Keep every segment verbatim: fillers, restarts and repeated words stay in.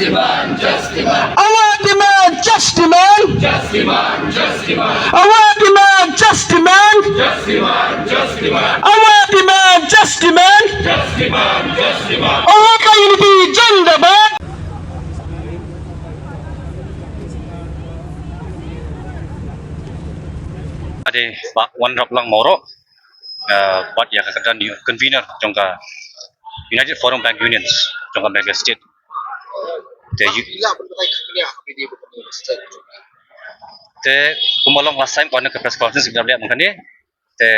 Demand, just demand. Our demand, just demand. Just demand, just demand. Our demand, just demand. Just demand, just demand. Our demand, just demand. Just demand, just demand. Our unity, zindabad. Ade ba wan rap lang moro. Uh, bad ïa ka kyrdan convener jong ka United Forum Bank Unions jong ka Meghalaya State. Te yu- Te kumba long last time kane ka press conference kita lihat mengkane. Te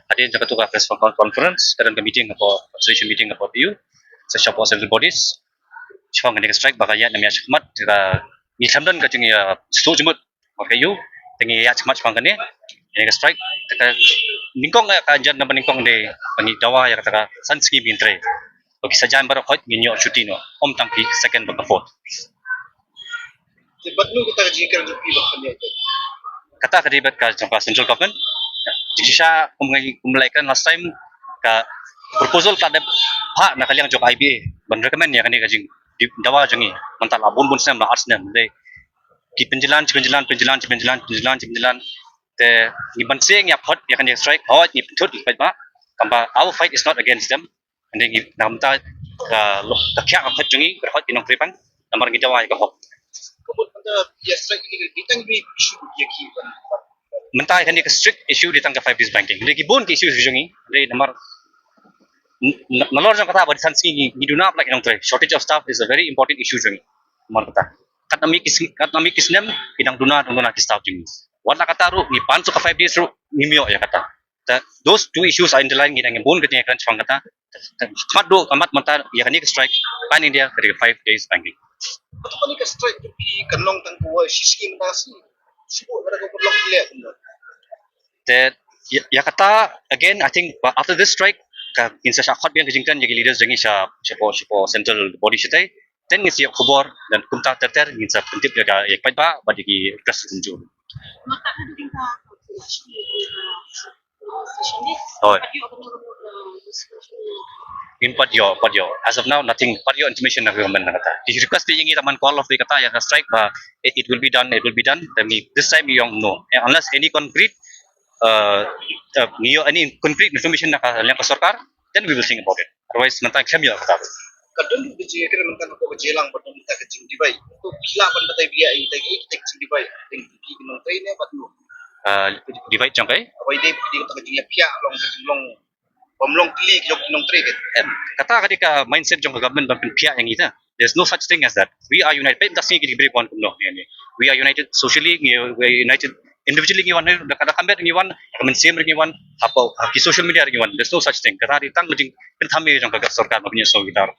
hadien jong katu ka press conference, kyrdan ka meeting hapoh, consultation meeting hapoh P U, sa shapoh central bodies. Shaphang kane ka strike ba ka ïaid nam ïaid shakhmat, te ka ngi khlem don ka jingïasoh jingmut bad ka U, te ngi ïaid shakhmat shaphang kane. Kane ka strike, te ka nyngkong, ka jan naba nyngkong de ba ngi dawa ïa kata ka san sngi ba ngin trei. Ba ki sajan baroh khoit ngin ïoh shuti noh, ym tang ki second bad ka fourth. Te bad nu kata ka jingkren jong phi ba kane. Kata ka dei bad ka jong ka central government. Jingshisha kum ngi, kum la ïakren last time, ka proposal ka dep phah na ka liang jong ka I B A ban recommend ïa kane ka jingdawa jong ngi. Mynta la bun bun snem, la ar snem. Dei ki pynjlan, ki pynjlan, pynjlan, ki pynjlan, pynjlan, ki pynjlan. Te ngi ban seng ïa phot ïa kane ka strike, hooid ngi pynthut ïa ki paidbah. Tangba our fight is not against them. Hynrei ngi, namar ka, ka, ka khiah ka phet jong ngi, ka hot ki nongtrei pang, namar ngi dawa ïa ka hok. Ka mut mynta ïa strike ni ka, ki tang ki issue ïa ki ban. Mynta kane ka strict issue dei tang ka five days banking. Hynrei ki bun ki issue jong ngi, hynrei namar n-, n-, nalor jong kata ba dei san sngi ngi, ngi duna palat ki nongtrei. Shortage of staff is a very important issue jong ngi. Namar kata. Katba mih ki s-, katba mih ki snem, ki dang duna, dang duna ki staff jong ngi. Wat la kata ruh, ngi pan suk ka five days ruh, ngim ïoh ïa kata. Te those two issues are interlinked, ngi dang ïa bun ka jingïakren shaphang kata. Te khmat duh, khmat mynta ïa kane ka strike pan India ka dei ka five days banking. Kata kane ka strike tu ki kan long tang ka wai shi sngi mynta shi. Shu buh kata ka long leh kumno. Te ïa, ïa kata again, I think, ba after this strike ka ngin sa shah khot biang ka jingkren ïa ki leaders jong ngi sha, shapoh, shapoh central body shatai. Then ngin sa ïoh khubor, dan kumta ter ter ngin sa pyntip ïa ka, ïa ka paidbah bad ïa ki request kumjuh. Hooid. Ngim pat ïoh, pat ïoh. As of now, nothing. Pat ïoh information na ka government na kata. Ki request ïa ngi tang ban call off ïa kata, ïa ka strike ba it, it will be done, it will be done. Te ngi, this time ngi ong no. Eh, unless any concrete, uh, uh, ngi ïoh any concrete information na ka liang ka sorkar, then we will think about it. Otherwise mynta khlem ïoh kata. Ka don ruh ka jingkren mynta ka jinglang bad mynta ka jingdivide. To phi lah ban batai biang ïa kita ki, kita ki jingdivide. Teng ki nongtrei ne bad no. Ah, divide jong kai? Wai dei phi dei kata ka jingïaphiah long ka jinglong. Bym long kli ki long ki nongtrei ke. Em, kata ka dei ka mindset jong ka government ban pynphiah ïa ngi ta. There's no such thing as that. We are united. Peit mynta sngi ki dei ki briew wan kumno ïa ngi. We are united socially, ngi, we are united individually ngi wan, da ka, da ka met ngi wan, da ka mynsiem ngi wan, hapoh, ha ki social media ngi wan. There's no such thing. Kata dei tang ka jingpynthame jong ka sorkar ba pynïasoh kita.